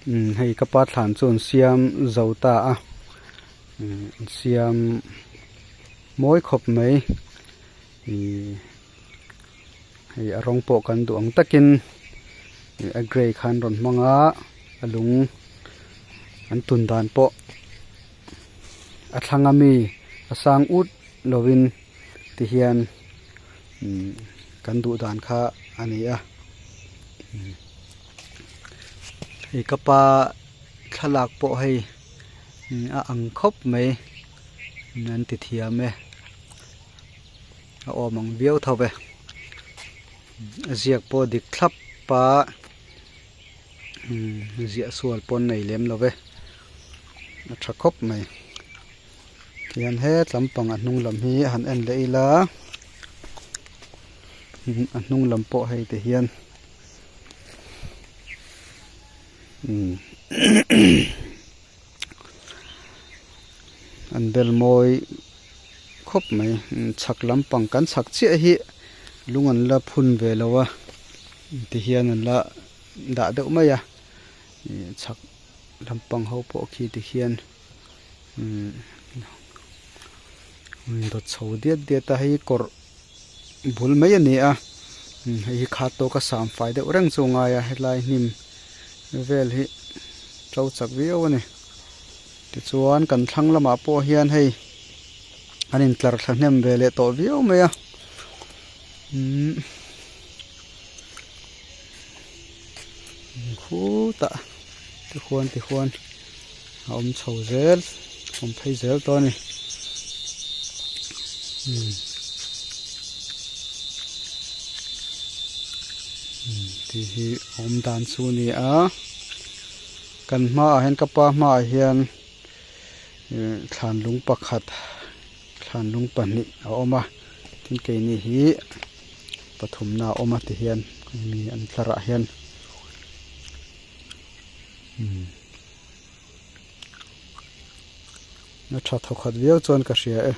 Umm hei ka pa thlan chu an siam zo ta a umm an siam mawi khawp mai ihh hei a rawng pawh kan duh ang takin ih a gray khan rawn hmang a a lung an tun dan pawh a thlang ami a sang ut lovin ti hian umm kan duh dan kha a ni a hei ka pa thlalak pawh hei a ang khawp mai an ti thiam e a awm ang viau tho ve a ziak pawh dik thlap a ziah sual pawh an nei lem lo ve a tha khawp mai. Tihian he tlampang a hnung lam hi han en leh ila a hnung lam pawh hei ti hian umm an bel mawi khawp mai chhak lampang kan chhak chiah hi lung an la phun ve lo a ti hian an la dah deuh mai a ih chhak lampang ho pawh khi ti hian. Dawt chho diat diat a hei kawrh bul mai a ni a hei hi kha tawka sam fai deuh reng chu a ngai a helai hnim vel hi to chak viau a ni tichuan kan thlang lamah pawh hian hei an intlar thahnem ve leh tawh viau mai a umm khutah tihuan tihuan. A awm chho zel awm phei zel tawh a ni umm tih hi awm dan chu a ni a kan hmaah hian ka pa hmaah hian ih thlan lung pakhat thlan lung pahnih a awm a tin keini hi pathumna a awm a ti hian mi an tlar ah hian. A tha thawkhat viau chuan ka hria e.